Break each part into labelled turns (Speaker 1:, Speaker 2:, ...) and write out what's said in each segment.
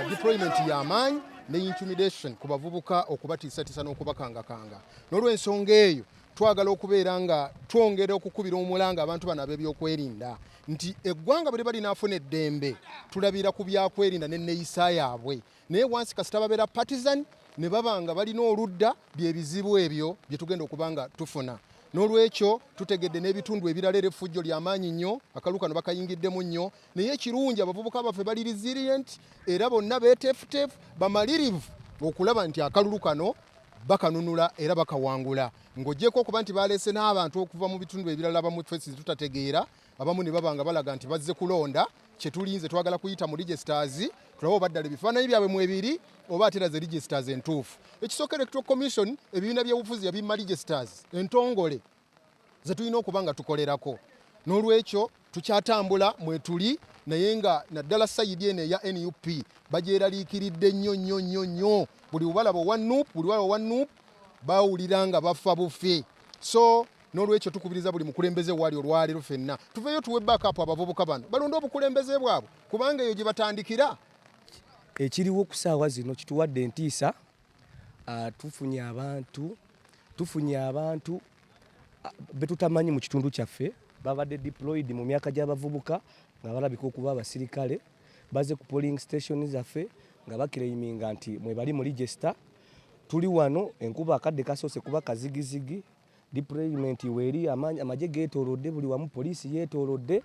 Speaker 1: Deployment y'amaanyi ne intimidation ku bavubuka, okubatiisatiisa n'okubakangakanga. N'olw'ensonga eyo, twagala okubeera nga twongera okukubira omulanga abantu bano ab'ebyokwerinda nti eggwanga bwe liba linaafuna eddembe, tulabira ku byakwerinda n'enneeyisa yaabwe. Naye wansi kasita babeera partisan ne baba nga balina oludda, byebizibu ebyo bye tugenda okuba nga tufuna. N'olwekyo tutegedde n'ebitundu ebirala era effujjo lyamaanyi nnyo, akalulu kano bakayingiddemu nnyo. Naye ekirungi, abavubuka baffe bali resilient era bonna beeteefuteefu, bamalirivu okulaba nti akalulu kano bakanunula era bakawangula, ng'ogyeko okuba nti baleese n'abantu okuva mu bitundu ebirala, abamu ffe tutategeera, abamu ne baba nga balaga nti bazze kulonda. Kyetulinze, twagala kuyita mu registers tulabe oba ddala ebifaananyi byabwe mwebiri oba ate ze registers entuufu. Ekisooka, Electoral Commission ebibiina by'obufuzi yabimma registers entongole ze tulina okuba nga tukolerako. N'olwekyo tukyatambula mwetuli, naye nga naddala side eno eya NUP bagyeraliikiridde nnyo nnyo nnyo nnyo. Buli balaba owa NUP, buli balaba owa NUP, bawulira nga bafa bufe. So n'olwekyo tukubiriza buli mukulembeze waali olwaleero, ffenna tuveeyo tuwe backup abavubuka bano balonde obukulembeze bwabwe, kubanga eyo gye batandikira.
Speaker 2: Ekiriwo ku ssaawa zino kituwadde entiisa. Tufunye abantu betutamanyi mu kitundu kyaffe, babadde deployed mu myaka gy'abavubuka nga balabika okuba abasirikale. Baze ku polling station zaffe nga baclaiminga nti mwebali mu register. Tuli wano, enkuba akadde kasoose kuba kazigizigi, deployment weeri, amagye geetoolodde buli wamu, poliisi yeetoolodde.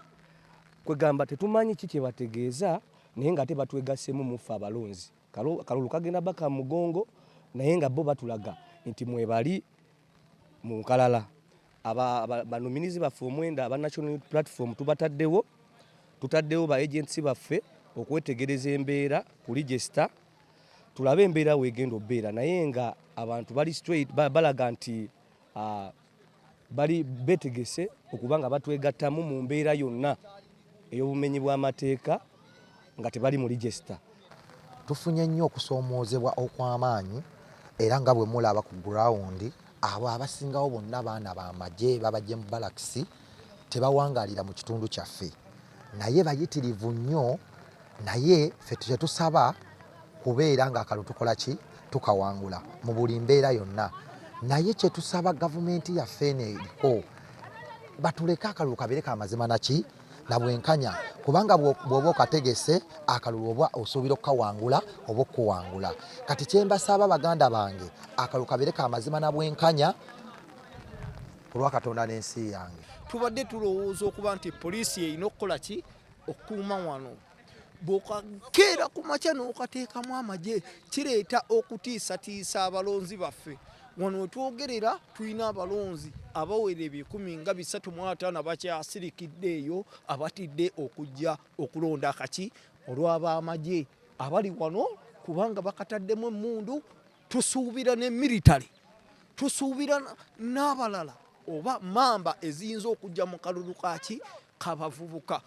Speaker 2: Kwegamba tetumanyi ki kye bategeeza, naye ng'ate batwegassemu muffe abalonzi. Kalulu kagenda baka mu mugongo, naye nga bo batulaga nti mwebali mu nkalala. Banominees baffe omwenda aba National Unity Platform tubataddewo, tutaddewo ba agents baffe okwetegereza embeera ku register, tulabe embeera weegenda obeera. Naye nga abantu bali straight, balaga nti bali betegese okuba nga batwegattamu mu mbeera yonna ey'obumenyi bw'amateeka nga tebali mu register.
Speaker 3: Tufunye nnyo okusoomoozebwa okw'amaanyi, era nga bwe mulaba ku ground, abo abasingawo bonna baana bamagye, babajje mu barracks, tebawangalira mu kitundu kyaffe, naye bayitirivu nnyo. Naye ffe kyetusaba kubeera nga akalulu tukola ki? Tukawangula mu buli mbeera yonna. Naye kyetusaba gavumenti yaffe eno eriko, batuleke akalulu kabeere kamazima naki nabwenkanya, kubanga bw'oba okategese akalulu, oba osuubira okukawangula oba okukuwangula. Kati kyembasaba, baganda bange, akalulu kabeere kamazima nabwenkanya ku lwa Katonda n'ensi yange.
Speaker 4: Tubadde tulowooza okuba nti poliisi erina okukola ki? Okukuuma wano. Bw'okakeera ku makya n'okateekamu amagye, kireeta okutiisatiisa abalonzi baffe. Wano wetwogerera tulina abalonzi abawera 335 bakyasirikidde eyo, abatidde okujja okulonda akaki olw'abamagye abali wano, kubanga bakataddemu emmundu. Tusuubira ne military, tusuubira n'abalala oba mamba eziyinza okujja mu kalulu kaki kabavubuka.